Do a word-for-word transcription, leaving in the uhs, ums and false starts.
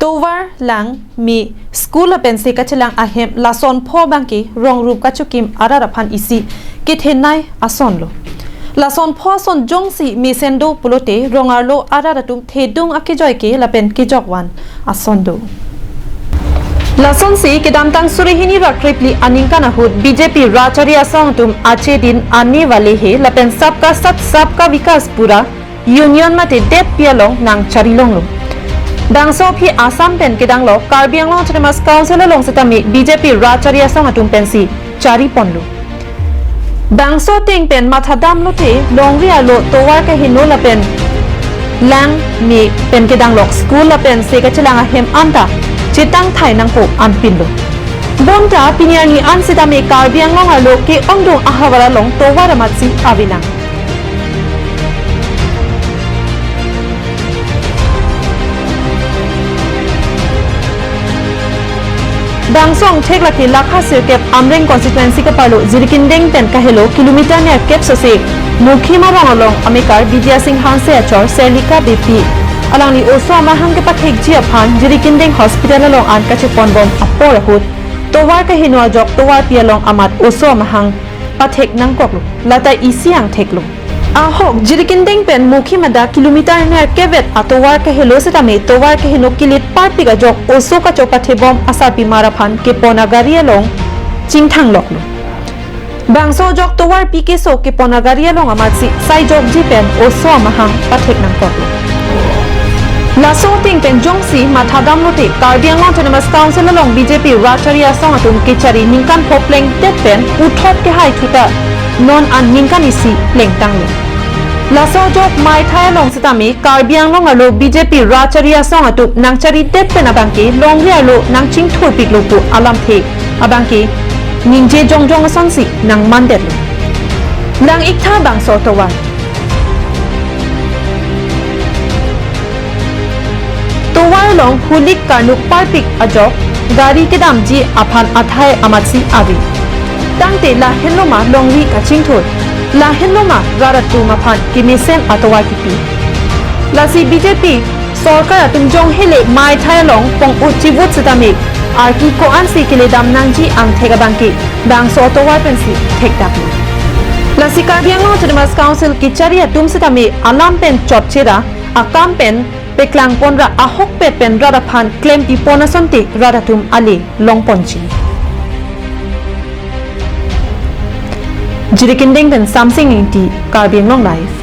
Tovar, lang, me, school lapen se kachelang ahem lason pho abangke rong rup kachokim arat aphan isi kethenei asonlo. Lason pho ason jongsi mesen do pulote rong arlo arat atum thedung akejoi ke lapen kejokvan ason do. Lasonsi kedamtang suri hini ra krepli aningkan ahut B J P Raj Chari Asong atum Achhe Din Aane Wale Hai lapen Sabka Saath Sabka Vikas Pura Union mate det pi along nangchari longlo. Bangso aphi Assam pen kedang lo Karbi Anglong Autonomous Council along setame B J P Raj Chari Asong atum pensi chari ponlo. Bangso ateng pen mathadam lote longri arlo tovar kaheno lapen lang, me pen kedang lok school lapen se kachelang ahem anta chetang thai nangpo anpinlo. Bonta pini arni an setame Karbi Anglong arlo ke-ongdung ahavar along tovar amatsi avelang. Bangso angthek lake lakha sirkep Amreng constituency kaparlo Jirikindeng pen kahelo kilometer nerkep sose Mukhima rong along amekar Bidya Sing Hanse achor Selika Beypi alangli oso amahang kepathekji aphan Jirikindeng hospital along an kacheponbom apor ahut tovar kaheno ajok tovarpi along amat oso amahang pathek nangkoklo. Lata isi angtheklo. Ahok Jirikindeng pen Mukhima da kilometer nerkep vet atovar kahelo setame tovar kaheno kilit parpik ajok oso kachopathebom asarpimar aphan kepon agari along chingthangloklo. Bangso ajok tovarpi keso kepon agari along amatsi saijokji pen oso amahang pathek nangkoklo. Laso ateng pen jongsi mathadam lote Karbi Anglong Autonomous Council along B J P Raj Chari Asong atum kechari ningkan pho plengdet pen puthot kehai thuta non an ningkan isi plengtanglo. Laso ajok maithai along setame Karbi Anglong arlo B J P Raj Chari Asong atum nangcharidet pen abangke longri arlo nangchingthurpiklo pu alamthe abangke ningje jongjong asonsi nangmandetlo. Lang-iktha bangso tovar. Tovar along hulik karnuk parpik ajok gari kedamji aphan athai amatsi ave. Tangte lahenlo ma longri kachingthur, lahenlo ma rat atum aphan kemesen atovar kipi. Lasi B J P sorkar atum jong hele maithai along pong-ut chivut setame arki ko-ansi keledam nangji angthek abangke bangso atovar pensi thekdaklo. Lasi Karbi Anglong Autonomous Council kechari atum setame alam pen chotchera, akam pen peklangponra, ahokpet pen rat aphan klempipon asonte rat atum ale longponji. Jirikindeng pen Samsing Ingti, Karbi Anglong Live.